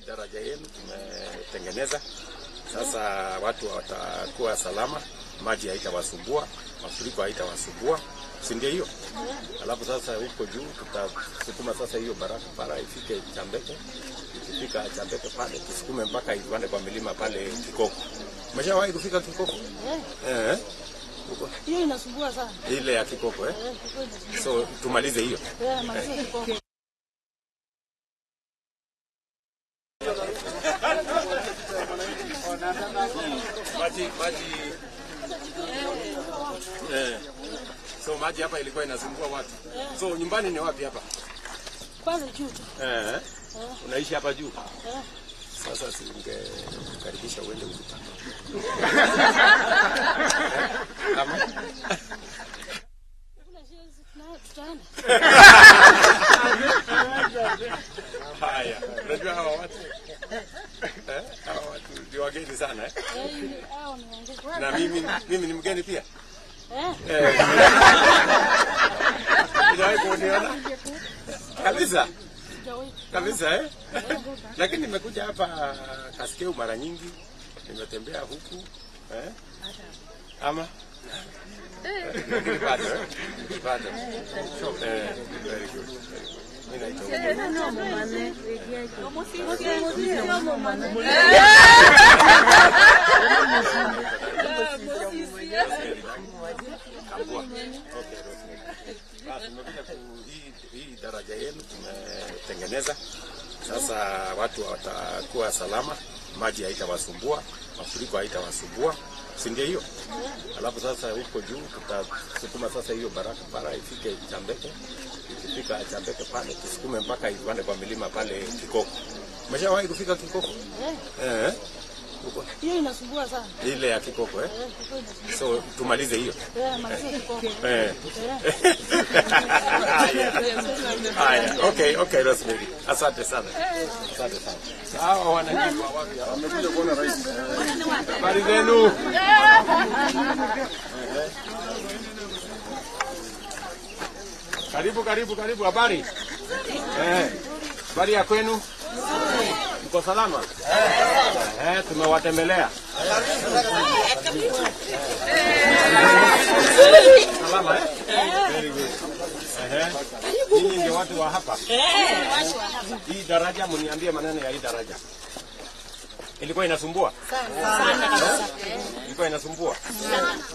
Daraja yenu tumetengeneza sasa, watu watakuwa salama, maji haitawasumbua, mafuriko haitawasumbua, si ndio hiyo? Alafu sasa huko juu tutasukuma sasa hiyo barabara ifike Chambeke, ikifika Chambeke pale tusukume mpaka ipande kwa milima pale Kikoko. Umeshawahi kufika Kikoko? Eh, huko Hiyo inasumbua sana. Ile ya Kikoko, eh? Eh, Kikoko inasumbua. So tumalize hiyo. Eh, maliza Kikoko. Maji eh. So maji hapa ilikuwa inasumbua watu. So nyumbani ni wapi hapa? Kwanza juu tu. Eh. Unaishi hapa juu? Eh. Sasa si ungekaribisha uende ujipande. Ama? Kuna shida tutaenda. Haya, unajua hawa watu eh, hawa watu ni wageni sana, eh? Eh, hao ni wengine. Na mimi ni mgeni pia. Eh, Eh. Hujawahi kuniona? Kabisa. Sijawahi. Kabisa, eh? Lakini nimekuja hapa Kasikeu mara nyingi, nimetembea huku, eh? Ama? Lakini bado, eh? Bado. Eh, very good. Very good. Mimi naitwa Kambua. Okay, Rosemary. Basi tumekuja hii daraja yenu tumetengeneza. Sasa watu watakuwa salama, maji haitawasumbua, mafuriko haitawasumbua, si ndio hiyo? Alafu sasa huko juu tutasukuma sasa hiyo barabara ifike Chambeke, ikifika Chambeke pale tusukume mpaka ipande kwa milima pale Kikoko. Umeshawahi kufika Kikoko? Eh. Huko Hiyo inasumbua sana. ile ya Kikoko, eh? Eh, Kikoko inasumbua. So tumalize hiyo. Eh, maliza Kikoko. Eh. Haya, okay, Rosemary. Asante sana. Asante sana. Hawa wananchi wa wapi? Wamekuja kuona rais. Habari zenu? Karibu, karibu, karibu. Habari? Eh. Habari ya kwenu? Mko salama? Eh, tumewatembelea. Salama, eh? Very good. Ehe. Nyinyi ndio watu wa hapa. Hii daraja, mniambie maneno ya hii daraja. Ilikuwa inasumbua? Sana. Ilikuwa inasumbua?